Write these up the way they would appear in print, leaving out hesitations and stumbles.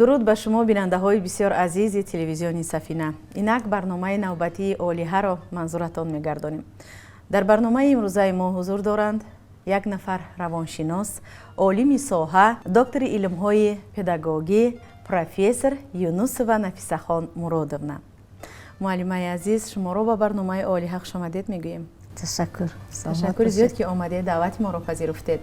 Дуруд ба шумо, бинандаҳои бисёр азизи телевизиони Сафина. Инак барномаи навбатии Олиҳаро манзуратон мегардонем. Дар барномаи имрӯзаи мо ҳузур доранд як нафар равоншинос, олими соҳа, доктори илмҳои педагогӣ, профессор Юнусова Нафисахон Муродовна. Муаллимаи азиз, шуморо ба барномаи Олиҳа хушомадед мегӯем. Ташаккур. Ташаккури зиёд, ки омадед, даъвати моро пазируфтед.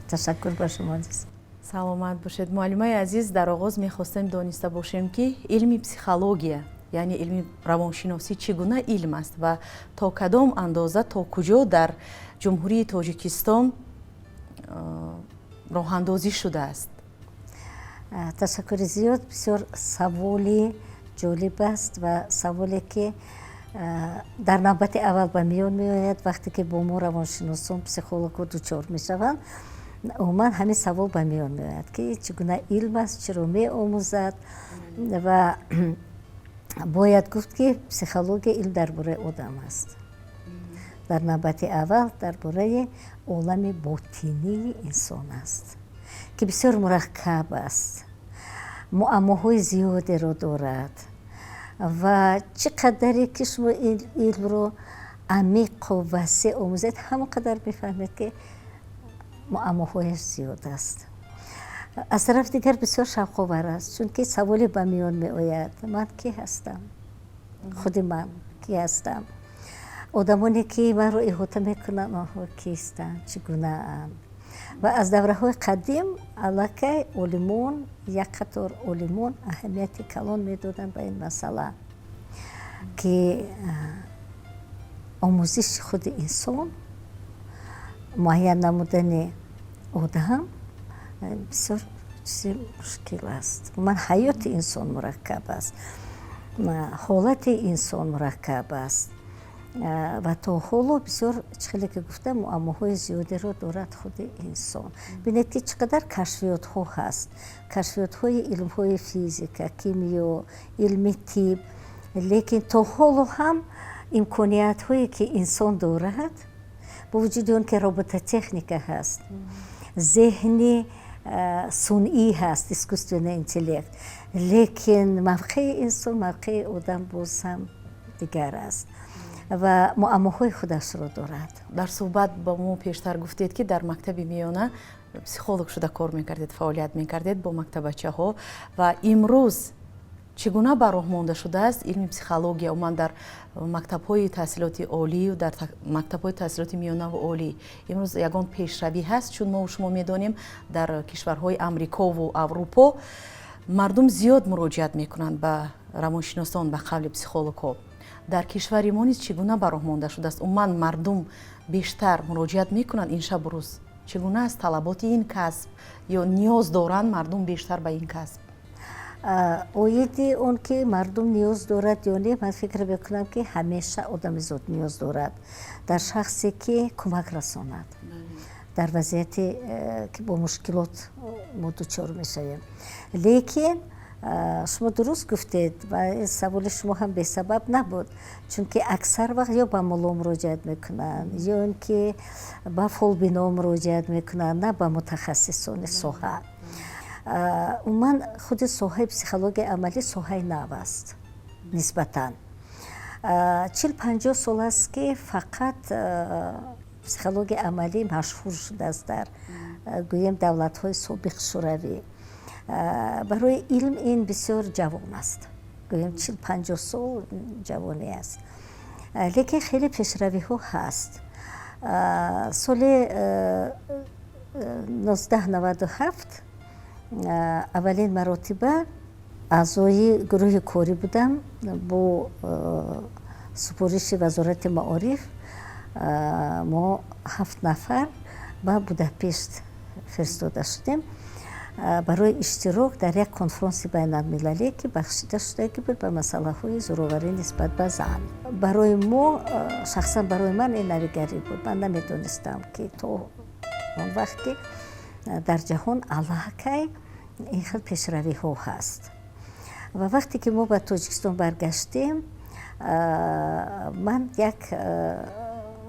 Ташаккур ба шумо азиз. Саломат бошед. Муаллимаи азиз, дар оғоз мехостем дониста бошем, ки илми психология, яъне илми равоншиносӣ, чӣ гуна илм аст ва то кадом андоза, то куҷо дар Ҷумҳурии Тоҷикистон роҳандозӣ шудааст? Ташаккури зиёд. Бисёр саволи ҷолиб аст ва саволе, ки дар навбати аввал ба миён меояд, вақте ки бо мо равоншиносон, психологҳо дучор мешаванд. Умуман, ҳамин савол ба миён меояд, ки чӣ гуна илм аст, чиро меомӯзад. Ва бояд гуфт, ки психология илм дар бораи одам аст, дар навбати аввал дар бораи олами ботинии инсон аст, ки бисёр мураккаб аст, муаммоҳои зиёдеро дорад. Ва чӣ қадаре ки шумо ин илмро амиқу васеъ омӯзед, ҳамон қадар мефаҳмед, ки муаммоҳояш зиёд аст. Аз тарафи дигар, бисёр шавқовар аст, чунки саволе ба миён меояд: ман кӣ ҳастам, худи ман кӣ ҳастам, одамоне, ки маро иҳота мекунанд, онҳо кистанд, чӣ гунаанд? Ва аз давраҳои қадим аллакай олимон, як қатор олимон аҳамияти калон медоданд ба ин масъала, ки омӯзиши худи инсон, муайян намудани одам бисёр чизи мушкил аст. Умуман, ҳаёти инсон мураккаб аст, ҳолати инсон мураккаб аст ва то ҳоло бисёр, чӣ хеле ки гуфтам, муаммоҳои зиёдеро дорад худи инсон. Бинед, ки чӣ қадар кашфиётҳо ҳаст, кашфиётҳои илмҳои физика, кимиё, илми тиб, лекин то ҳоло ҳам имкониятҳое, ки инсон дорад, бо вуҷуди он ки робототехника ҳаст, зеҳни сунъӣ ҳаст, искусственный интеллект, лекин мавқеи инсон, мавқеи одам боз ҳам дигар аст ва муаммоҳои худашро дорад. Дар суҳбат бо мо пештар гуфтед, ки дар мактаби миёна психолог шуда кор мекардед, фаъолият мекардед бо мактабачаҳо. Ва имрӯз чӣ гуна ба роҳ монда шудааст илми психология умуман дар мактабҳои таҳсилоти олию дар мактабҳои таҳсилоти миёнаву олӣ? Имрӯз ягон пешравӣ ҳаст? Чун мо шумо медонем, дар кишварҳои Амрикову Аврупо мардум зиёд муроҷиат мекунанд ба равоншиносон, ба қавли психологҳо. Дар кишвари мо низ чӣ гуна ба роҳ монда шудааст? Умуман, мардум бештар муроҷиат мекунанд ин шабу рӯз? Чӣ гуна аст талаботи ин касб ё ниёз доранд мардум бештар ба ин касб? Оиди он ки мардум ниёз дорад ё не, ман фикр мекунам, ки ҳамеша одамизод ниёз дорад дар шахсе, ки кӯмак расонад дар вазъияте, ки бо мушкилот мо дучор мешавем. Лекин шумо дуруст гуфтед ва саволи шумо ҳам бесабаб набуд, чунки аксар вақт ё ба мулло муроҷиат мекунанд, ё ин ки ба фолбино муроҷиат мекунанд, на ба мутахассисони соҳа. Умуман, худи соҳаи психологияи амалӣ соҳаи нав аст нисбатан. 40-50 сол аст, ки фақат психологияи амалӣ машҳур шудааст дар, гӯем, давлатҳои собиқ Шӯравӣ. Барои илм ин бисёр ҷавон аст, гӯем, 40-50 сол ҷавонӣ аст, лекин хеле пешравиҳо ҳаст. Соли 1997 аввалин маротиба аъзои гурӯҳи корӣ будам. Бо супориши Вазорати маориф мо ҳафт нафар ба Будапешт фиристода шудем барои иштирок дар як конфронси байналмилалӣ, ки бахшида шудаги буд ба масъалаҳои зӯроварӣ нисбат ба зан. Барои мо, шахсан барои ман, ин навигарӣ буд. Ман намедонистам, ки то он вақт, ки дар ҷаҳон аллакай ин хел пешравиҳо ҳаст. Ва вақте ки мо ба Тоҷикистон баргаштем, ман як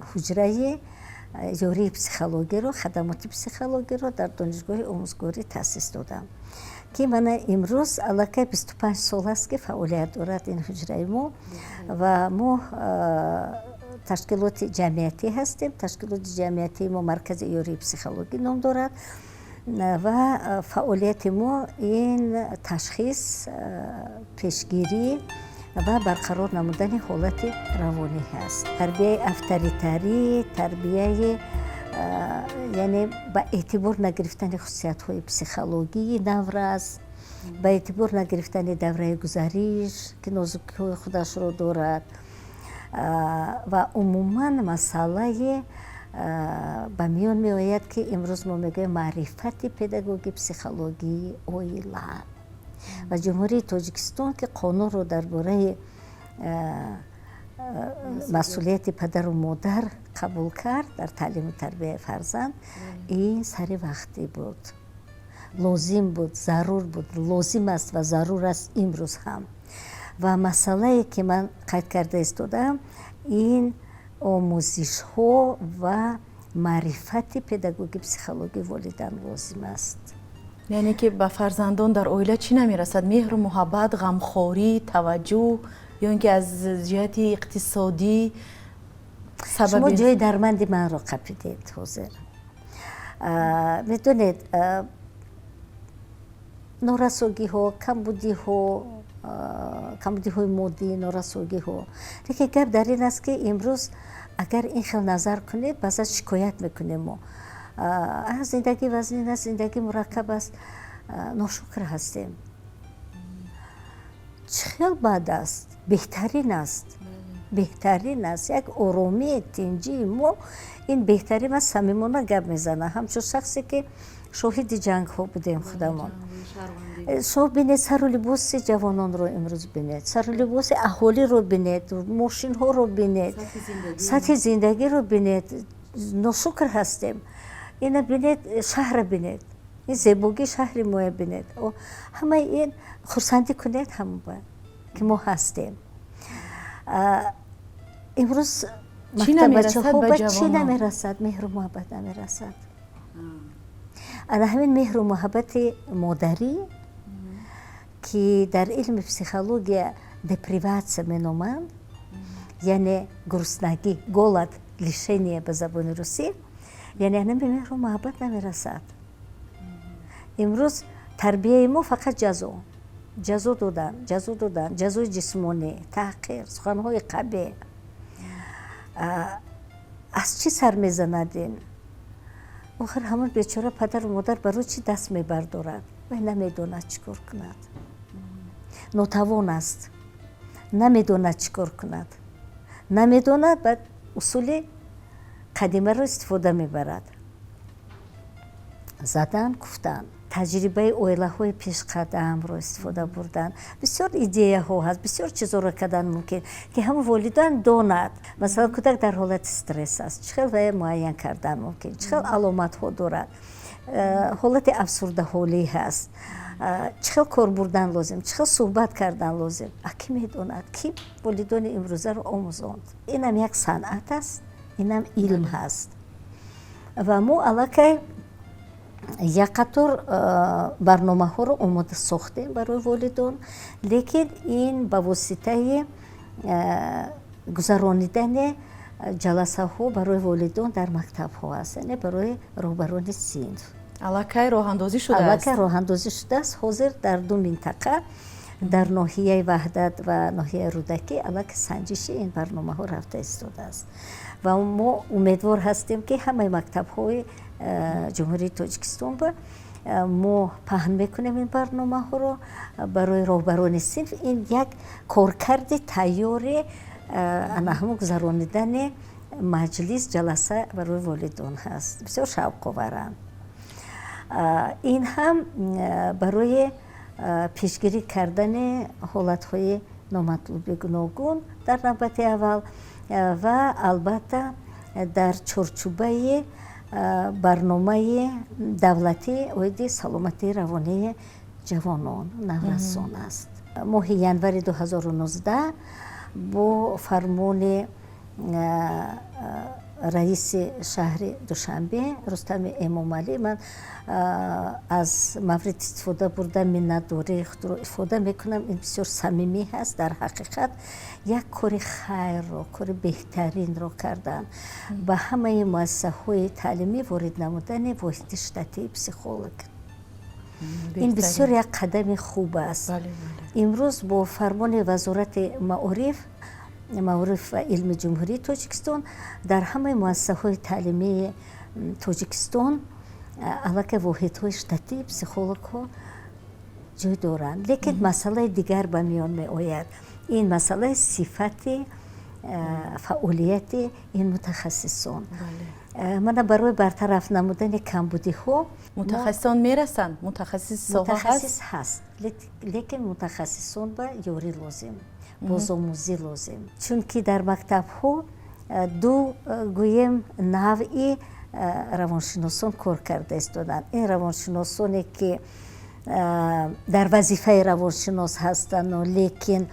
ҳуҷраи ёрии психологиро, хадамоти психологиро дар Донишгоҳи омӯзгорӣ таъсис додам. Ки мана имрӯз аллакай 25 сол аст, ки фаъолият дорад ин ҳуҷраи мо. Ва мо ташкилоти ҷамъиятӣ ҳастем. Ташкилоти ҷамъиятии мо «Маркази ёрии психологӣ» ном дорад ва фаъолияти мо ин ташхис, пешгирӣ ва барқарор намудани ҳолати равонӣ ҳаст. Тарбияи авторитарӣ, тарбияи, яъне ба эътибор нагирифтани хусусиятҳои психологии наврас, ба эътибор нагирифтани давраи гузариш, ки нозукиҳои худашро дорад, ва умуман масъалае ба миён меояд, ки имрӯз мо мегӯем маърифати педагоги психологии оила. Ва Ҷумҳурии Тоҷикистон, ки қонунро дар бораи масъулияти падару модар қабул кард дар таълиму тарбияи фарзанд, ин сари вақтӣ буд, лозим буд, зарур буд, лозим аст ва зарур аст имрӯз ҳам. Ва масъалае, ки ман қайд карда истодаам, ин омӯзишҳо ва маърифати педагоги психологии волидан лозим аст. Яъне ки ба фарзандон дар оила чӣ намерасад? Меҳру муҳаббат, ғамхорӣ, таваҷҷӯҳ ё ин ки аз ҷиҳати иқтисодӣ? Шумо ҷои дарманди манро қапидед. Ҳозир, медонед, норасогиҳо, камбудиҳо, камбудиҳои моддӣ, норасогиҳо. Лекин гап дар ин аст, ки имрӯз агар ин хел назар кунед, баъзан шикоят мекунем мо: зиндагӣ вазнин аст, зиндагӣ мураккаб аст, ношукр ҳастем. Чӣ хел бад аст? Беҳтарин аст, беҳтарин аст. Як оромии тинҷии мо ин беҳтарин. Ман самимона гап мезанам, ҳамчун шахсе, ки шоҳиди ҷангҳо будем худамон. Шумо бинед, сару либоси ҷавононро имрӯз бинед, сару либоси аҳолиро бинед, мошинҳоро бинед, сатҳи зиндагиро бинед. Ношукр ҳастем? Ина бинед, шаҳра бинед, ин зебогии шаҳри моя бинед. Ҳамаи ин хурсандӣ кунед, ҳама ки мо ҳастем. Имрӯз мактабачаҳо ба чӣ намерасад? Меҳру муҳаббат намерасад. Ана ҳамин меҳру муҳаббати модарӣ, ки дар илми психология депривация меноманд, яъне гуруснагӣ, голод, лишение ба забони русӣ, яъне ҳамин меҳру муҳаббат намерасад. Имрӯз тарбияи мо фақат ҷазо, ҷазо додан, ҷазо додан, ҷазои ҷисмонӣ, таҳқир, суханҳои қабеҳ. Аз чӣ сар мезанад ин? Охир ҳамон бечора падару модар барои чӣ даст мебардорад? Вай намедонад, чӣ кор кунад, нотавон аст, намедонад, чӣ кор кунад, намедонад. Баъд усули қадимаро истифода мебарад: задан, куфтан. Таҷрибаи оилаҳои пешқадамро истифода бурдан. Бисёр идеяҳо ҳаст, бисёр чизҳоро кардан мумкин, ки ҳамон волидан донад, масалан, кӯдак дар ҳолати стресс аст, чӣ хел вая муайян кардан мумкин, чӣ хел аломатҳо дорад, ҳолати афсурдаҳолӣ ҳаст, чӣ хел кор бурдан лозим, чӣ хел суҳбат кардан лозим. А кӣ медонад? Кӣ волидони имрӯзаро омӯзонд? Инам як санъат аст, инам илм ҳаст. Ва мо аллакай як қатор барномаҳоро омода сохтем барои волидон, лекин ин ба воситаи гузаронидани ҷаласаҳо барои волидон дар мактабҳо аст, яъне барои роҳбарони синф. Аллакай роҳандозӣ шудааст? Аллакай роҳандозӣ шудааст. Ҳозир дар ду минтақа, дар ноҳияи Ваҳдат ва ноҳияи Рӯдакӣ, аллакай санҷиши ин барномаҳо рафта истодааст ва мо умедвор ҳастем, ки ҳамаи мактабҳои Ҷумҳурии Тоҷикистон ба мо паҳн мекунем ин барномаҳоро барои роҳбарони синф. Ин як коркарди тайёри ана ҳамон гузаронидани маҷлис, ҷаласа барои волидон ҳаст. Бисёр шавқоваранд. Ин ҳам барои пешгирӣ кардани ҳолатҳои номатлуби гуногун дар навбати аввал ва албатта дар чорчӯбаи барномаи давлатӣ оиди саломатии равонии ҷавонон, наврасон аст. Моҳи январи 2019 бо фармони Раиси шаҳри Душанбе Рустами Эмомалӣ, ман аз маврид истифода бурда, миннатдории худро ифода мекунам. Ин бисёр самимӣ ҳаст. Дар ҳақиқат, як кори хайрро, кори беҳтаринро кардан: ба ҳамаи муассисаҳои таълимӣ ворид намудани воҳиди штатии психолог. Ин бисёр як қадами хуб аст. Имрӯз бо фармони Вазорати маориф ва илми Ҷумҳурии Тоҷикистон дар ҳамаи муассисаҳои таълимии Тоҷикистон аллакай воҳидҳои штатии психологҳо ҷой доранд. Лекин масъалаи дигар ба миён меояд: ин масъалаи сифати фаъолияти ин мутахассисон. Мана, барои бартараф намудани камбудиҳо Мутахассисон мерасанд? Мутахассис Мутахассис ҳаст, лекин мутахассисон ба ёрӣ лозим, бозомӯзӣ лозим, чунки дар мактабҳо ду, гӯем, навъи равоншиносон кор карда истоданд. Ин равоншиносоне, ки дар вазифаи равоншинос ҳастанду, лекин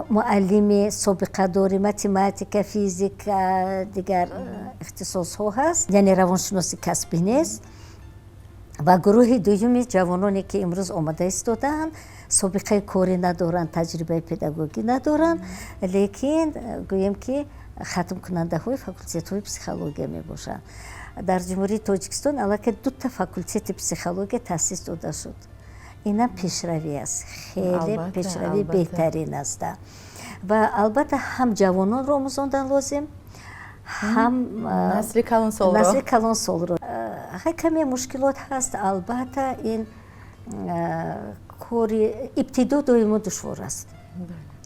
муаллими собиқадори математика, физика, дигар ихтисосҳо ҳаст, яъне равоншиноси касбӣ нест, ва гурӯҳи дуюми ҷавононе, ки имрӯз омада истодаанд, собиқаи корӣ надоранд, таҷрибаи педагогӣ надоранд, лекин, гӯем ки, хатмкунандаҳои факултетҳои психология мебошанд. Дар Ҷумҳурии Тоҷикистон аллакай дута факултети психология таъсис дода шуд. Инам пешравӣ аст, хеле пешравии беҳтарин аст. Ва албатта, ҳам ҷавононро омӯзондан лозим, ҳам насли калонсолро. Каме мушкилот ҳаст. Албатта, ин кори ибтидо доимо душвор аст.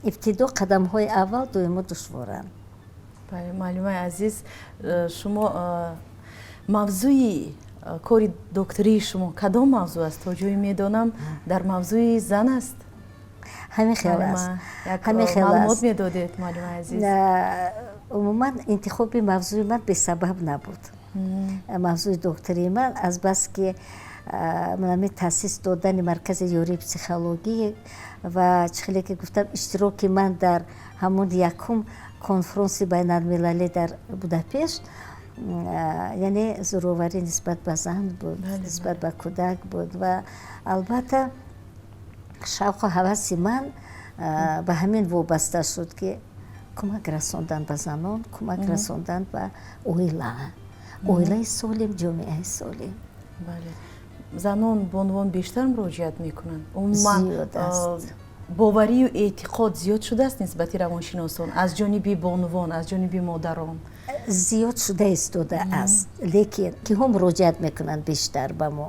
Ибтидо, қадамҳои аввал доимо душворанд. Муаллимаи азиз, шумо мавзӯи кори доктории шумо кадом мавзӯъ аст? То ҷое медонам, дар мавзӯи зан аст. Ҳамин хел аст. Ҳамин хел маълумот медодед, муаллимаи азиз. Умуман, интихоби мавзӯи ман бесабаб набуд. Мавзӯи доктории ман азбаски манами таъсис додани маркази ёрии психологӣ ва, чӣ хеле ки гуфтам, иштироки ман дар ҳамон якум конфронси байналмилалӣ дар Будапешт, яъне зӯроварӣ нисбат ба зан буд, нисбат ба кӯдак буд, ва албатта, шавқу ҳаваси ман ба ҳамин вобаста шуд, ки кӯмак расондан ба занон, кӯмак расондан ба оила. Оилаи солим — ҷомеаи солим. Занон, бонувон бештар муроҷиат мекунанд. Умуман, боварию эътиқод зиёд шудааст нисбати равоншиносон аз ҷониби бонувон, аз ҷониби модарон? Зиёд шуда истодааст, лекин киҳо муроҷиат мекунанд бештар ба мо?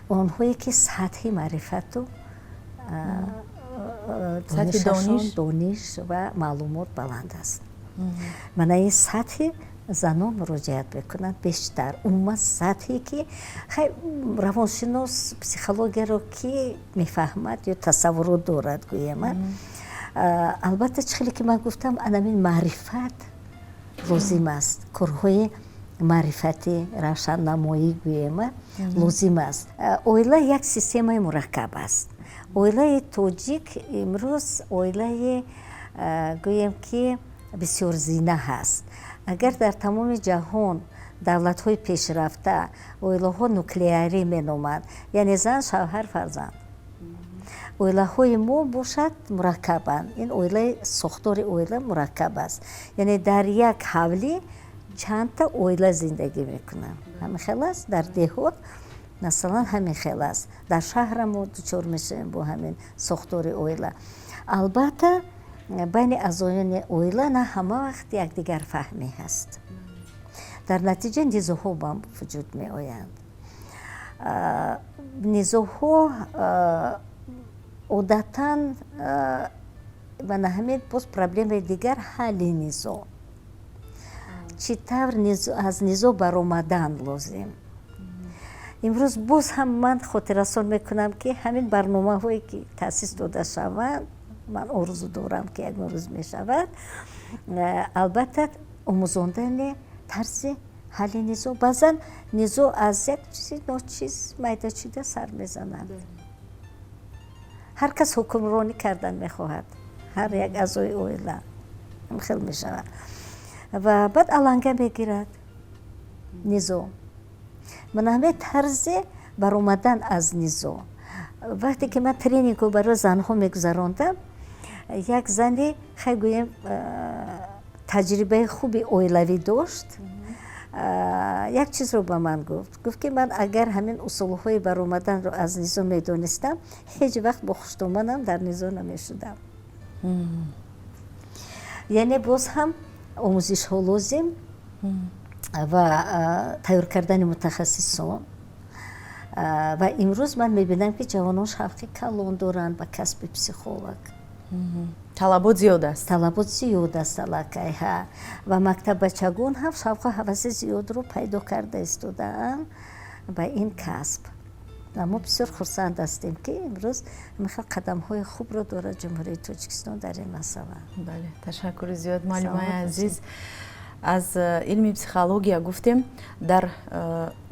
Онҳое ки сатҳи маърифату дониш ва маълумот баланд аст. Мана ин сатҳи занон муроҷиат мекунанд бештар. Умуман, сатҳе ки, хай, равоншинос, психологияро ки мефаҳмад ё тасаввурот дорад, гӯям. Албатта, чӣ хеле ки ман гуфтам, анамин маърифат лозим аст, корҳои маърифатӣ, равшаннамоӣ, гӯем, лозим аст. Оила як системаи мураккаб аст. Оилаи тоҷик имрӯз оилаи, гӯем ки, бисёрзина ҳаст. Агар дар тамоми ҷаҳон, давлатҳои пешрафта, оилаҳо нуклеарӣ меноманд, яъне зан, шавҳар, фарзанд, оилаҳои мо бошад мураккабанд. Ин оилаи, сохтори оила мураккаб аст, яъне дар як ҳавлӣ чандта оила зиндагӣ мекунанд. Ҳамин хел аст. Дар деҳот, масалан, ҳамин хел аст. Дар шаҳра мо дучор мешавем бо ҳамин сохтори оила. Албатта, байни аъзоёни оила на ҳама вақт якдигарфаҳмӣ ҳаст. Дар натиҷа низоъҳо ба вуҷуд меоянд. Низоъҳо одатан, ва на ҳамин боз проблемаи дигар: ҳалли низоъ чӣ тавр, аз низоъ баромадан лозим. Имрӯз боз ҳам ман хотиррасон мекунам, ки ҳамин барномаҳое ки таъсис дода шаванд, ман орзу дорам, ки ягон рӯз мешавад, албатта, омӯзондани тарзи ҳалли низоъ. Баъзан низоъ аз як чизи ночиз, майдачида сар мезанад. Ҳар кас ҳукмронӣ кардан мехоҳад, ҳар як аъзои оила, хел мешавад. Ва баъд аланга мегирад низоъ. Мана ҳамин тарзи баромадан аз низоъ. Вақте ки ман тренингҳо барои занҳо мегузарондам, як зане, хай гӯем, таҷрибаи хуби оилавӣ дошт, як чизро ба ман гуфт. Гуфт, ки ман агар ҳамин усулҳои баромаданро аз низоъ медонистам, ҳеҷ вақт бо хуштоманам дар низоъ намешудам. Яъне боз ҳам омӯзишҳо лозим ва тайёр кардани мутахассисон. Ва имрӯз ман мебинам, ки ҷавонон шавқи калон доранд ба касби психолог. Талабот зиёд аст. Талабот зиёд аст аллакай, ҳа. Ва мактаббачагон ҳам шавқу ҳаваси зиёдро пайдо карда истодаанд ба ин касб. Ва мо бисёр хурсанд ҳастем, ки имрӯз ҳамин хел қадамҳои хубро дорад Ҷумҳурии Тоҷикистон дар ин масъала. Бале, ташаккури зиёд, муаллимаи азиз. Аз илми психология гуфтем. Дар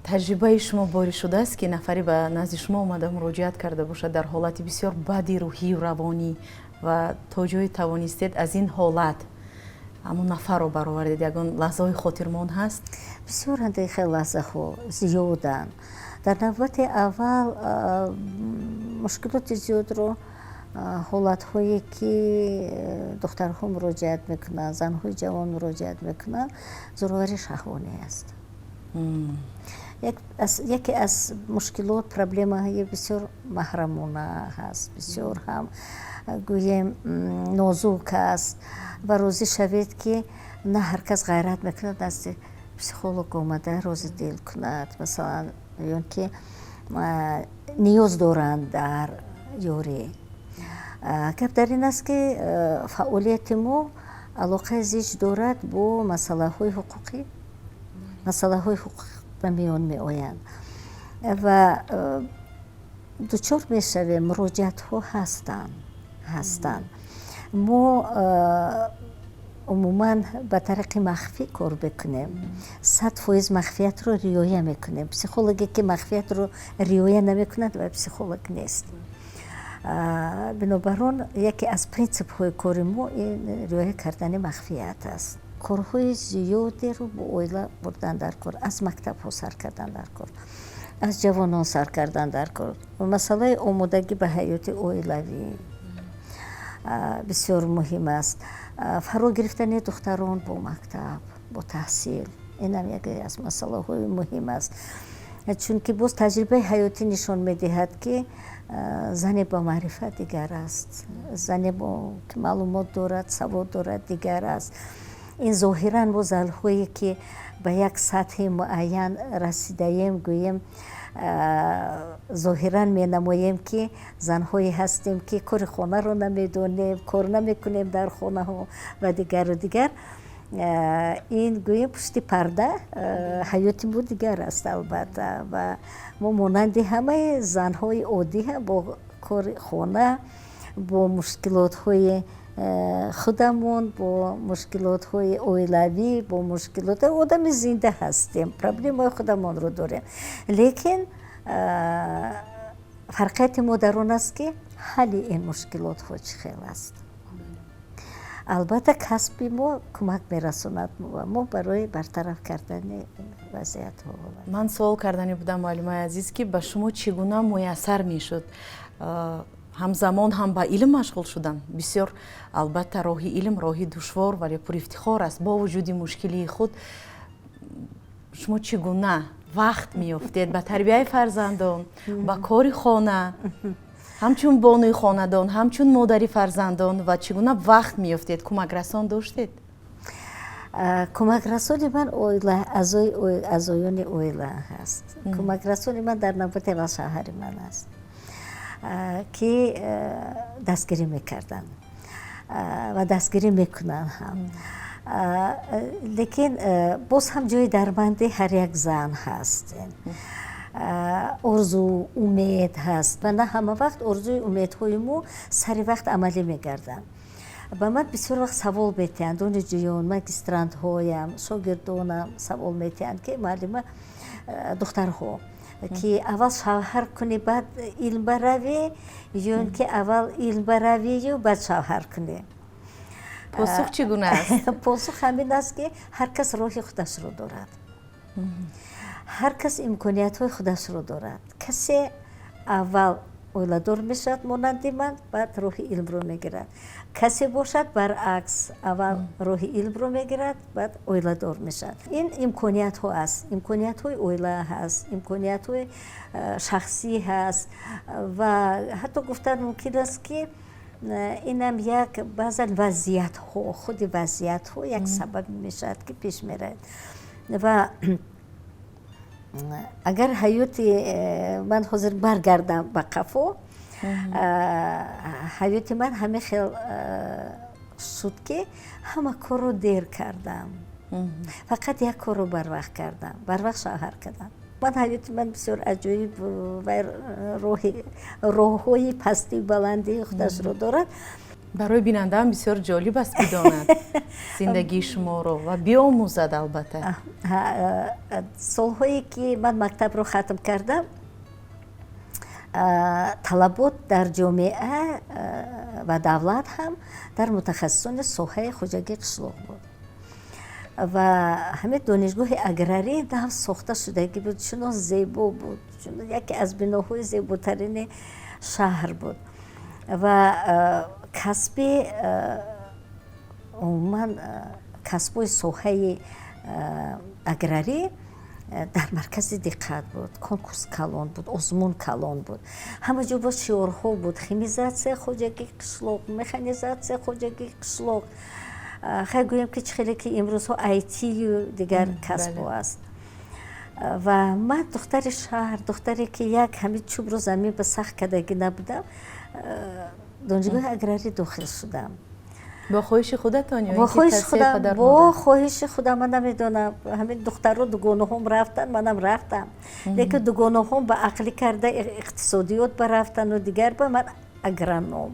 таҷрибаи шумо борӣ шудааст, ки нафаре ба назди шумо омада муроҷиат карда бошад дар ҳолати бисёр бади рӯҳию равонӣ ва то ҷое тавонистед, аз ин ҳолат ҳамон нафарро баровардед? Ягон лаҳзаҳои хотирмон ҳаст? Бисёранд, хел лаҳзаҳо зиёданд. Дар навбати аввал мушкилоти зиёдро ҳолатҳое ки духтарҳо муроҷиат мекунанд, занҳои ҷавон муроҷиат мекунанд, зӯроварии шаҳвонӣ аст. Яке аз мушкилот, проблемаҳои бисёр маҳрамона ҳаст, бисёр ҳам, гӯем, нозук аст. Ва розӣ шавед, ки на ҳар кас ғайрат мекунад назди психолог омада рози дил кунад, масалан, ё ки ниёз доранд дар ёрӣ. Гап дар ин аст, ки фаъолияти мо алоқаи зич дорад бо масъалаҳои ҳуқуқӣ. Масъалаҳои ҳуқуқӣ ба миён меоянд ва дучор мешавем. Муроҷиатҳо ҳастанд. Мо умуман ба тариқи махфӣ кор мекунем, 100% махфиятро риоя мекунем. Психологе ки махфиятро риоя намекунад, вай психолог нест. Бинобар он яке аз принсипҳои кори мо ин риоя кардани махфият аст. Корҳои зиёдеро бо оила бурдан дар кор, аз мактабҳо сар кардан дар кор, аз ҷавонон сар кардан дар кор. Масъалаи омодагӣ ба ҳаёти оилавӣ бисёр муҳим аст. Фаро гирифтани духтарон бо мактаб, бо таҳсил, инам яке аз масъалаҳои муҳим аст, чунки боз таҷрибаи ҳаётӣ нишон медиҳад, ки зане бо маърифат дигар аст, зане ки маълумот дорад, савод дорад, дигар аст. Ин зоҳиран мо занҳое ки ба як сатҳи муайян расидаем, гӯем, зоҳиран менамоем, ки занҳое ҳастем, ки кори хонаро намедонем, кор намекунем дар хонаҳо ва дигару дигар. Ин, гӯем, пушти парда ҳаёти мо дигар аст, албатта. Ва мо монанди ҳамаи занҳои оддӣ ҳам бо кори хона, бо мушкилотҳои худамон, бо мушкилотҳои оилавӣ, бо мушкилот одами зинда ҳастем, проблемаҳои худамонро дорем. Лекин фарқияти мо дар он аст, ки ҳалли ин мушкилотҳо чӣ хел аст. Албатта, касби мо кӯмак мерасонад мо барои бартараф кардани вазъиятҳо. Ман суол кардани будам, муаллимаи азиз, ки ба шумо чӣ гуна муяссар мешуд ҳамзамон ҳам ба илм машғул шудан? Бисёр, албатта, роҳи илм роҳи душвор, вале пурифтихор аст. Бо вуҷуди мушкилии худ шумо чӣ гуна вақт меёфтед ба тарбияи фарзандон, ба кори хона, ҳамчун бонуи хонадон, ҳамчун модари фарзандон, ва чӣ гуна вақт меёфтед? Кӯмакрасон доштед? Кӯмакрасони ман оила, аъзоёни оила ҳаст. Кӯмакрасони ман дар навбати аввал шавҳари ман аст, ки дастгирӣ мекарданд ва дастгирӣ мекунанд ҳам. Лекин боз ҳам ҷои дарбанди ҳар як зан ҳаст, орзу, умед ҳаст ва на ҳама вақт орзуи умедҳои мо сари вақт амалӣ мегарданд. Ба ман бисёр вақт савол метиҳанд донишҷӯён, магистрантҳоям, шогирдонам савол метиҳанд, ки муаллима, духтарҳо, ки аввал шавҳар кунӣ, баъд илм баравӣ, ё ин ки аввал илм баравию баъд шавҳар кунӣ? Посух чӣ гуна аст? Посух ҳамин аст, ки ҳар кас роҳи худашро дорад, ҳар кас имкониятҳои худашро дорад. Касе аввал оиладор мешавад, монанди ман, баъд роҳи илмро мегирад, касе бошад, баръакс, аввал роҳи илмро мегирад, баъд оиладор мешавад. Ин имкониятҳо аст, имкониятҳои оила ҳаст, имкониятҳои шахсӣ ҳаст ва ҳатто гуфтан мумкин аст, ки инам як баъзан вазъиятҳо, худи вазъиятҳо як сабаб мешавад, ки пеш меравад. Ва агар ҳаёти ман ҳозир баргардам ба қафо, ҳаёти ман ҳамин хел шуд, ки ҳама корро дер кардам, фақат як корро барвақт кардам, барвақт шавҳар кардам. Ман ҳаёти ман бисёр аҷоиб ва роҳҳои пастию баландии худашро дорад. Барои бинандаам бисёр ҷолиб аст бидонад зиндагии шуморо ва биомӯзад, албатта. Солҳое ки ман мактабро хатм кардам, талабот дар ҷомеа ва давлат ҳам дар мутахассисони соҳаи хоҷагии қишлоқ буд ва ҳамин донишгоҳи аграрӣ нав сохта шудагӣ буд, чунон зебо буд, яке аз биноҳои зеботарини шаҳр буд ва касби умуман касбҳои соҳаи аграрӣ дар маркази диққат буд. Конкурс калон буд, озмун калон буд, ҳама ҷо боз шиорҳо буд: химизатсия хоҷагии қишлоқ, механизатсия хоҷагии қишлоқ. Хай, гӯем, ки чӣ хеле ки имрӯзҳо айтию дигар касбҳо аст. Ва ман, духтари шаҳр, духтаре ки як ҳамин чӯбро замин ба сахт кардагӣ набудам, донишгоҳи аграрӣ дохил шудам. Бо хоҳиши худатон ё бо хоҳиши худам? Бо хоҳиши худам. Ман намедонам, ҳамин духтаро, дугонаҳом рафтанд, манам рафтам, лекин дугонаҳом ба ақлӣ карда иқтисодиёт ба рафтану дигар ба ман агроном.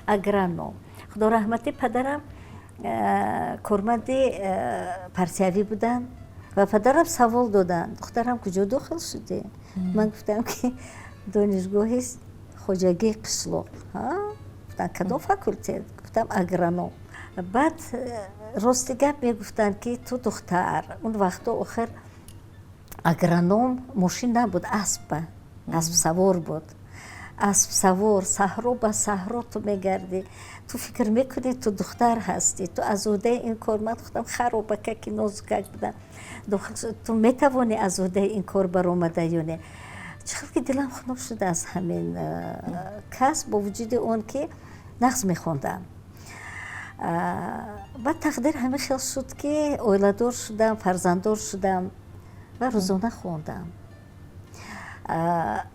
Агроном. Худо раҳматӣ, падарам корманди партиявӣ буданд ва падарам савол доданд: «Духтарам, куҷо дохил шудӣ?» Ман гуфтам, ки донишгоҳи хоҷагии қишлоқ. Гуфтанд: «Кадом факултет?» Гуфтам: «Агроном». Баъд рости гап мегуфтанд, ки ту духтар, он вақто охир агроном мошин набуд, аспа, аспсавор буд, аспсавор саҳро ба саҳро ту мегардӣ, ту фикр мекунӣ, ту духтар ҳастӣ, ту аз уҳдаи ин кор, ман худам харобакаки нозукак будам, ту метавонӣ аз уҳдаи ин кор баромада ё не? Чӣ хел ки дилам хунук шуда аз ҳамин касб, бо вуҷуди он ки нағз мехондам. Баъд тақдир ҳамин хел шуд, ки оиладор шудам, фарзанддор шудам ва рӯзона хондам.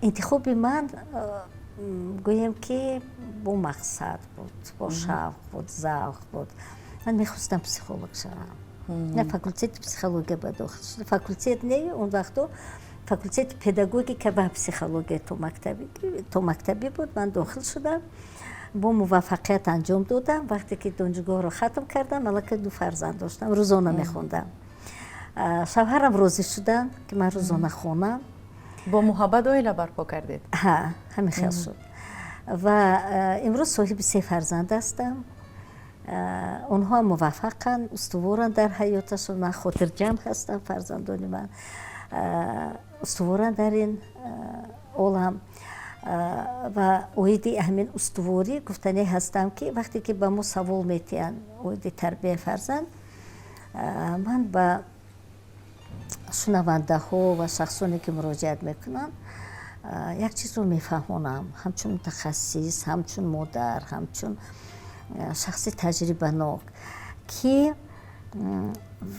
Интихоби ман, гӯем ки, бо мақсад буд, бо шавқ буд, завқ буд. Ман мехостам психолог шавам. На факултети психология ба дохил шудам, факултет не, он вақто факултети педагогика ва психология томактабӣ буд. Ман дохил шудам, бо муваффақият анҷом додам. Вақте ки донишгоҳро хатм кардам, аллакай ду фарзанд доштам, рӯзона мехондам. Шавҳарам розӣ шуданд, ки ман рӯзона хонам. Бо муҳаббат оила барпо кардед. Ҳа, ҳамин хел шуд ва имрӯз соҳиби се фарзанд ҳастам. Онҳо муваффақанд, устуворанд дар ҳаёташон. Ман хотирҷамъ ҳастам, фарзандони ман устуворанд дар ин олам. Ва оиди ҳамин устуворӣ гуфтанӣ ҳастам, ки вақте ки ба мо савол метиҳанд оиди тарбияи фарзанд, ман ба шунавандаҳо ва шахсоне ки муроҷиат мекунанд, як чизро мефаҳмонам: ҳамчун мутахассис, ҳамчун модар, ҳамчун шахси таҷрибанок, ки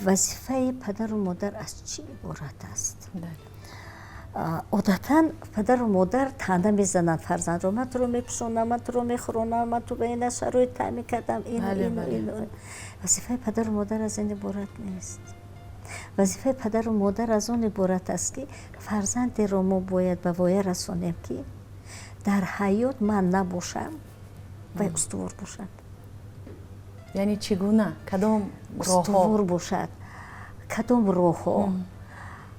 вазифаи падару модар аз чӣ иборат аст. Одатан падару модар таъна мезананд фарзандро: «Ман туро мепӯшонам, ман туро мехӯронам, ман ту ба ина шароит таъмин кардам, ину, ину, ину». Вазифаи падару модар аз ин иборат нест. Вазифаи падару модар аз он иборат аст, ки фарзандеро мо бояд ба воя расонем, ки дар ҳаёт ман набошам, вай устувор бошад. Яъне чӣ гуна, кадом? Устувор бошад. Кадом роҳҳо?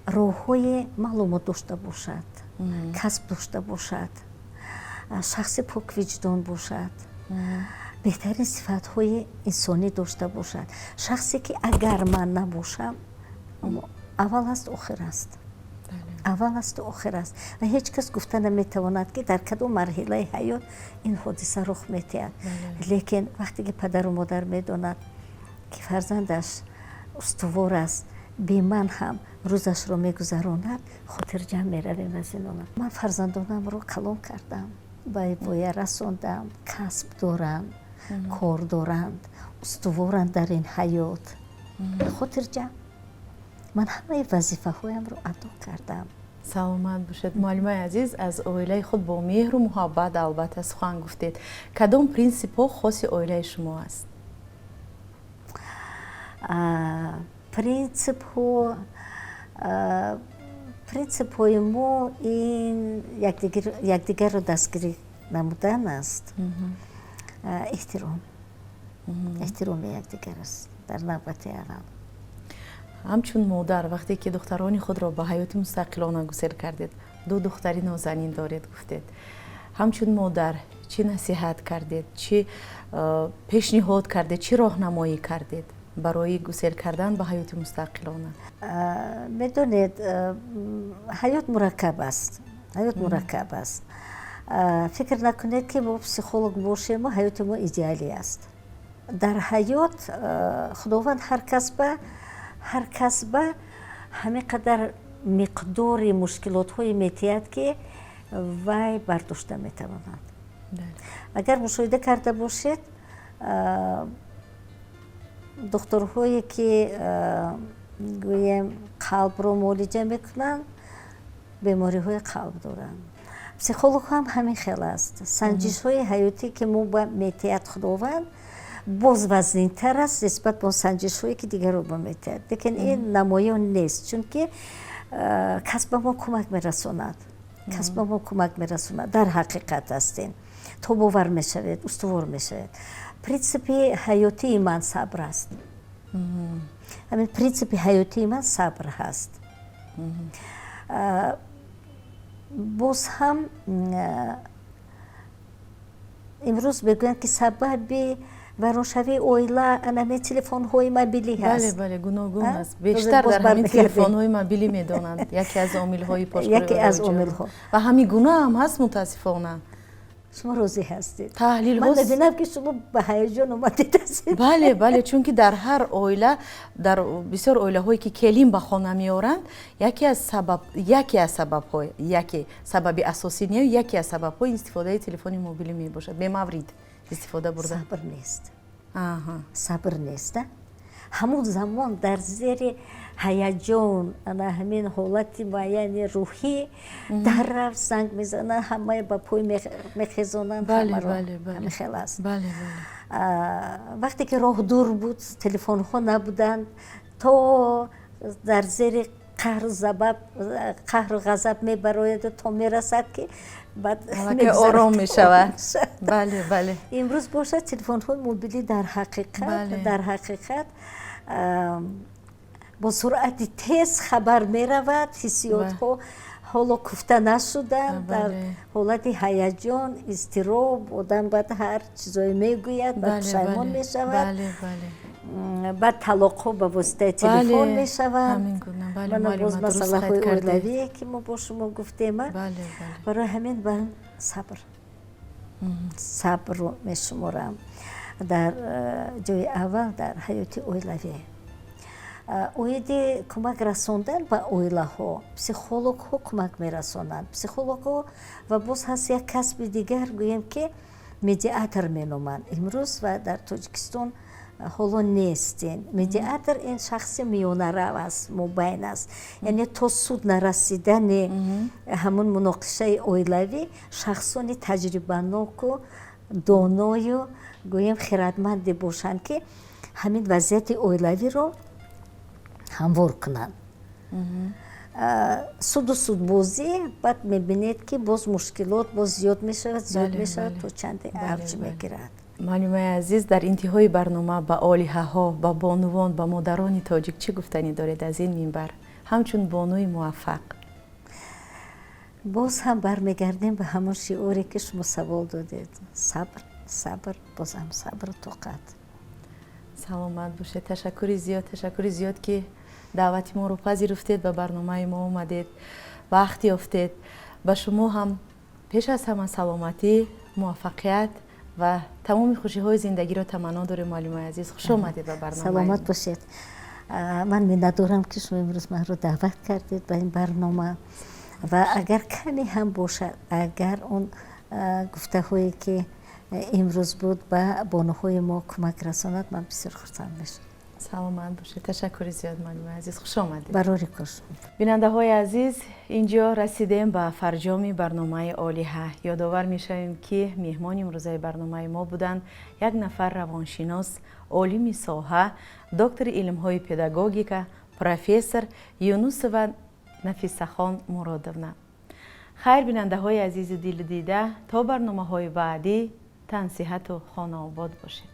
Роҳҳои маълумот дошта бошад, касб дошта бошад, шахси поквиҷдон бошад. Беҳтарин сифатҳои инсонӣ дошта бошад, шахсе ки агар ман набошам, аввал аст, охир аст, аввал асту охир аст. Ва ҳеҷ кас гуфта наметавонад, ки дар кадом марҳилаи ҳаёт ин ҳодиса рух медиҳад. Лекин вақте ки падару модар медонад, ки фарзандаш устувор аст, бе ман ҳам рӯзашро мегузаронад, хотирҷамъ меравем аз ин олам. Ман фарзандонамро калон кардам, ба воя расондам, касб доранд, кор доранд, устуворанд дар ин ҳаёт, хотирҷамъ. Ман ҳамаи вазифаҳоямро адо кардам. Саломат бошед, муаллимаи азиз. Аз оилаи худ бо меҳру муҳаббат албатта сухан гуфтед. Кадом принсипҳо хоси оилаи шумо аст? Принсипҳои мо ин якдигарро дастгирӣ намудан аст, эҳтиром, эҳтироми якдигар аст дар навбати аввал. Ҳамчун модар, вақте ки духтарони худро ба ҳаёти мустақилона гусел кардед, ду духтари нозанин доред, гуфтед, ҳамчун модар чӣ насиҳат кардед, чӣ пешниҳод кардед, чӣ роҳнамоӣ кардед барои гусел кардан ба ҳаёти мустақилона? Медонед, ҳаёт мураккаб аст, ҳаёт мураккаб аст. Фикр накунед, ки мо психолог бошему ҳаёти мо идеалӣ аст. Дар ҳаёт Худованд ҳар кас ба ҳамин қадар миқдори мушкилотҳое метиҳад, ки вай бардошта метавонад. Агар мушоҳида карда бошед, духтурҳое ки, гӯем, қалбро муолиҷа мекунанд, бемориҳои қалб доранд. Психолог ҳам ҳамин хел аст. Санҷишҳои ҳаётӣ, ки мо ба метиҳад Худованд, боз вазнинтар аст нисбат ба он санҷишҳое, ки дигарро ба метиҳад. Лекин ин намоён нест, чунки кас ба мо кӯмак мерасонад, кас ба мо кӯмак мерасонад. Дар ҳақиқат ҳастем, тобовар мешавед, устувор мешавед. Принсипи ҳаётии ман сабр аст. Ҳамин принсипи ҳаётии ман сабр ҳаст. Боз ҳам имрӯз мегӯянд, ки сабаби вайроншавии оила анаме телефонҳои мобилӣ ҳаст. Бале, бале, гуногун аст. Бештар дар ҳамин телефонҳои мобилӣ медонанд яке аз омилҳои. Яке аз омилҳо. Ва ҳамин гуна ҳам ҳаст, мутаассифона. Шумо розӣ ҳастед? Таҳлилҳо. Ман мебинам, ки шумо ба ҳаяҷон омадед. Бале, бале, чунки дар ҳар оила, дар бисёр оилаҳое ки келин ба хона меоранд, яке аз сабабҳо, яке сабаби асосӣ не, яке аз сабабҳои истифодаи телефони мобилӣ мебошад, бемаврид истифода бурда. Сабр нест, сабр нест. Ҳамун замон дар зери ҳаяҷон, ана ҳамин ҳолати муайяни рӯҳӣ дар рафт занг мезананд, ҳамаи ба пой мехезонанд, ҳамин хел аст. Вақте ки роҳ дур буд, телефонҳо набуданд, то дар зери қаҳру ғазаб мебарояду то мерасад, ки баъд ором мешавад. Бале, бале. Имрӯз бошад, телефонҳои мобилӣ дар ҳақиқат бо суръати тез хабар меравад. Ҳиссиётҳо ҳоло куфта нашуданд, дар ҳолати ҳаяҷон, изтироб одам баъд ҳар чизое мегӯяд, баъд пушаймон мешавад. Баъд талоқҳо ба воситаи телефон мешаванд. Мана боз масъалаҳои оилавие, ки мо бо шумо гуфтем. Барои ҳамин ман сабрро мешуморам дар ҷои аввал дар ҳаёти оилавӣ. Оиди кӯмак расондан ба оилаҳо, психологҳо кӯмак мерасонанд, психологҳо. Ва боз ҳаст як касби дигар, гӯем, ки медиатор меноманд имрӯз ва дар Тоҷикистон ҳоло нестин. Медиатор ин шахси миёнарав аст, мобайн аст, яъне то суд нарасидани ҳамун муноқишаи оилавӣ шахсони таҷрибаноку доною, гӯем, хиратманде бошанд, ки ҳамин вазъияти оилавиро ҳамвор кунанд. Суду судбозӣ, баъд мебинед, ки боз мушкилот боз зиёд мешавад, зиёд мешавад, то чанде авҷ мегирад. Муаллимаи азиз, дар интиҳои барнома ба олиҳаҳо, ба бонувон, ба модарони тоҷик чӣ гуфтанӣ доред аз ин минбар, ҳамчун бонуи муваффақ? Боз ҳам бармегардем ба ҳамон шиоре, ки шумо савол додед: сабр. Сабр, боз ҳам сабру тоқат. Саломат бошед. Ташаккури зиёд, ташаккури зиёд, ки даъвати моро пазируфтед, ба барномаи мо омадед, вақт ёфтед. Ба шумо ҳам пеш аз ҳама саломатӣ, муваффақият ва тамоми хушиҳои зиндагиро таманно дорем. Муаллимаи азиз, хуш омадед ба барнома. Саломат бошед. Ман миннатдорам, ки шумо имрӯз манро даъват кардед ба ин барнома ва агар каме ҳам бошад, агар он гуфтаҳое, ки имрӯз буд, ба бонуҳои мо кӯмак расонад, ман бисёр хурсанд мешавам. Саломат бошед. Ташаккури зиёд, муаллимаи азиз, хуш омадед. Барори кор. Бинандаҳои азиз, инҷо расидем ба фарҷоми барномаи «Олиҳа». Ёдовар мешавем, ки меҳмони имрӯзаи барномаи мо буданд як нафар равоншинос, олими соҳа, доктори илмҳои педагогика, профессор Юнусова Нафисахон Муродовна. Хайр, бинандаҳои азизи дилу дида, то барномаҳои баъдӣ тансиҳату хонаобод бошед.